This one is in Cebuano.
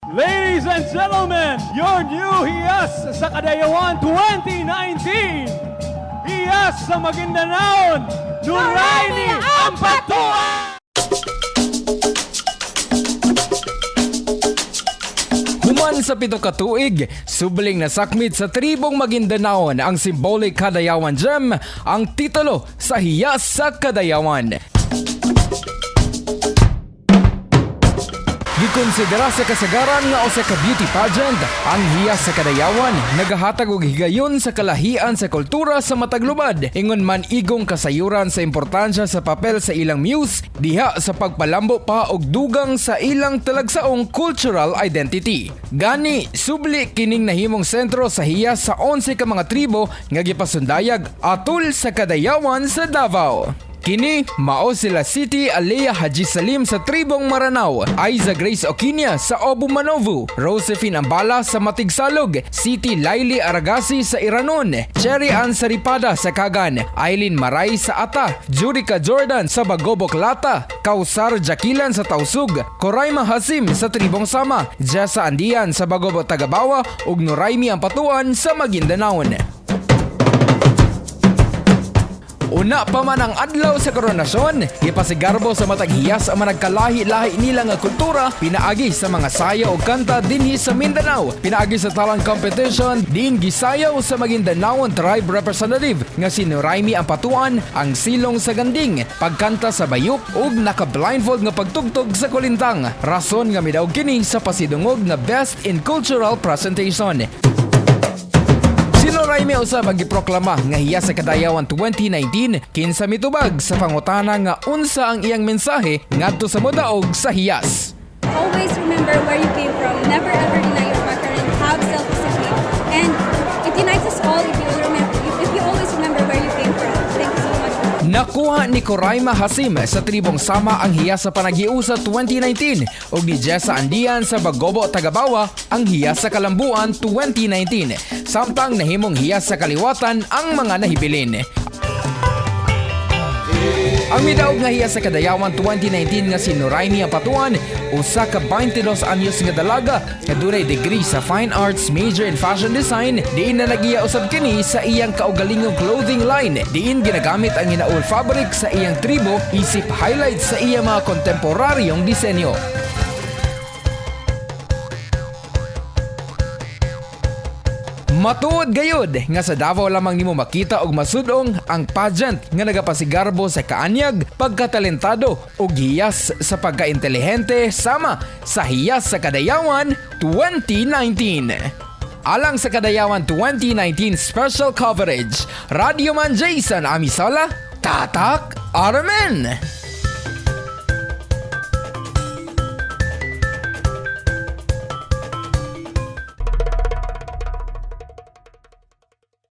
Ladies and gentlemen, your new Hiyas sa Kadayawan 2019! Hiyas sa Maguindanaon, Nuraini Ampatuan! Human sa 7 ka tuig, subling nasakmit sa tribong Maguindanaon ang symbolic Kadayawan Gem, ang titulo sa Hiyas sa Kadayawan. Gikonsidera sa kasagaran nga usa ka beauty pageant ang Hiyas sa Kadayawan, nagahatag og higayon sa kalahian sa kultura sa matag lubad. Ingon man igong kasayuran sa importansya sa papel sa ilang muse diha sa pagpalambo pa og dugang sa ilang talagsaong cultural identity. Gani subli kining nahimong sentro sa hiyas sa 11 ka mga tribo nga gipasundayag atol sa Kadayawan sa Davao. Kini mao sila City Alea Haji Salim sa Tribong Maranao, Aiza Grace Oquinia sa Obu Manovu, Josephine Ambala sa Matigsalog, City Laili Aragasi sa Iranon, Cherry Ann Saripada sa Kagan, Eileen Maray sa Ata, Jurica Jordan sa Bagobok Lata, Kausar Jakilan sa Tausug, Koraima Hasim sa Tribong Sama, Jessa Andian sa Bagobot Tagabawa ug Noraimi Ampatuan sa Maguindanaon. Una pa man ang adlaw sa koronasyon, gipasigarbo sa matag hiyas ang managkalahi-lahi nila nga kultura, pinaagi sa mga sayaw o kanta dinhi sa Mindanao. Pinaagi sa talent competition, din gisayaw sa Maguindanaon tribe representative nga si Noraimi Ampatuan ang silong sa ganding, pagkanta sa bayuk ug naka-blindfold nga pagtugtog sa kulintang. Rason nga midaog kini sa pasidungog nga Best in Cultural Presentation. Si Noraimi usab ang giproklama nga Hiyas sa Kadayawan 2019 kinsa mitubag sa pangutana nga unsa ang iyang mensahe ngadto sa modaog sa hiyas. Always remember where you came from. Never ever deny your background and have self-discipline. And it unites us all if you always remember where you came from. Thank you so much. Nakuha ni Koraima Hasim sa tribong Sama ang hiyas sa Panaghiusa 2019 ug ni Jessa Andian sa Bagobo Tagabawa ang hiyas sa Kalambuan 2019. Samtang nahimong hiyas sa Kaliwatan ang mga nahibilin. Ang midaog nga Hiyas sa Kadayawan 2019 nga si Noraini Ampatuan, usa ka 22 anyos nga dalaga nga dunay degree sa Fine Arts major in Fashion Design, diin na nagiya usab kini sa iyang kaugalingong clothing line, diin ginagamit ang inaul fabric sa iyang tribo isip highlights sa iyang mga kontemporaryong disenyo. Matuod gayud nga sa Davao lamang nimo makita og masudong ang pageant nga nagapasigarbo sa kaanyag, pagkatalentado ug hiyas sa pagkaintelihente sama sa Hiyas sa Kadayawan 2019. Alang sa Kadayawan 2019 special coverage, Radyo Man Jason Amisola, Tatak Armen!